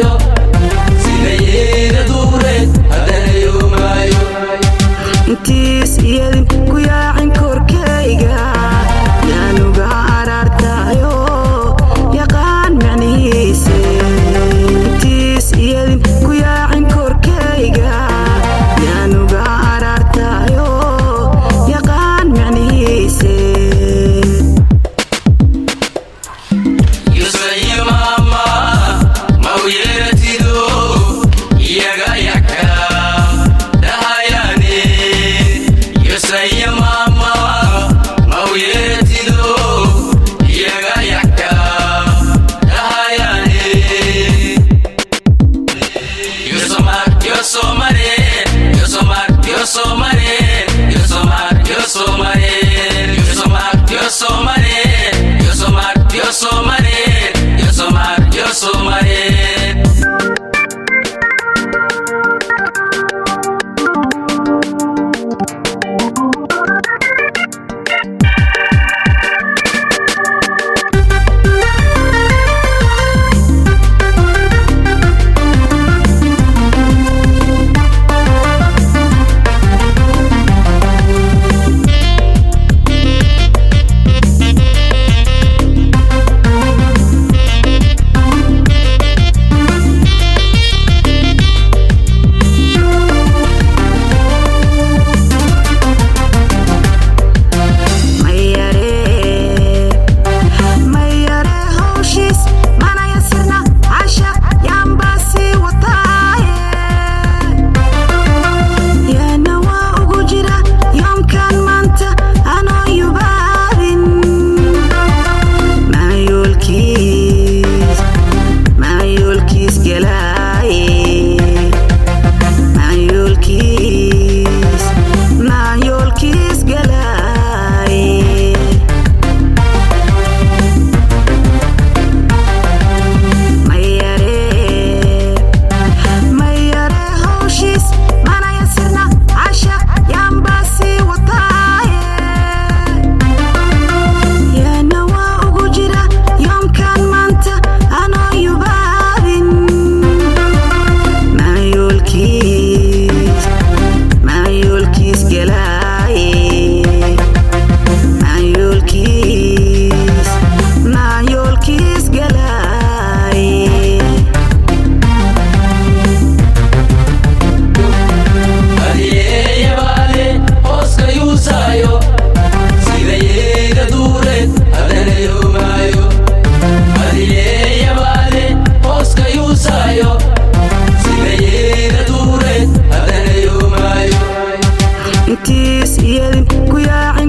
Yuusaayo sidayeeda duureed haddana yoomaayo. Intiis iyadin ku yaacin korkayga yaanuga araartayo yaqaan macnihiise. Intiis iyadin ku yaacin korkayga yaanuga araartayo yaqaan macnihiise. Yuusayo maama ma u yeeratido iyaga yaka dhahayaane. Yuusayo maama ma u yeeratido iyaga yaka dhahayaane. Yosomar, Yosomare, Yosomar, Yosomare, Yosomar, Yosomare, Yosomar, Yosomare, Yosomar, Yosomare, Yosomar, Yosomare. Mayare hawshiis mana yasirna cashaq yaanbaa sii wataaye yaana waa ugu jira yoomkan maanta anoo yubaadin mayoolkiis mayoolkiis galaaye mayoolkiis mayoolkiis galaaye. Mayare hawshiis mana yasirna cashaq yaanbaa sii wataaye yaana waa ugu jira yoomkan maanta anoo yubaadin mayoolkiis mayoolkiis galaaye mayoolkiis mayoolkiis galaaye. Adiyeeyabaale hooska yuusaayo sidayeeda duureed haddana yoomaayo. Adiyeeyabaale hooska yuusaayo sidayeeda duureed haddana yoomaayo. Intiis iyadin ku yaacin.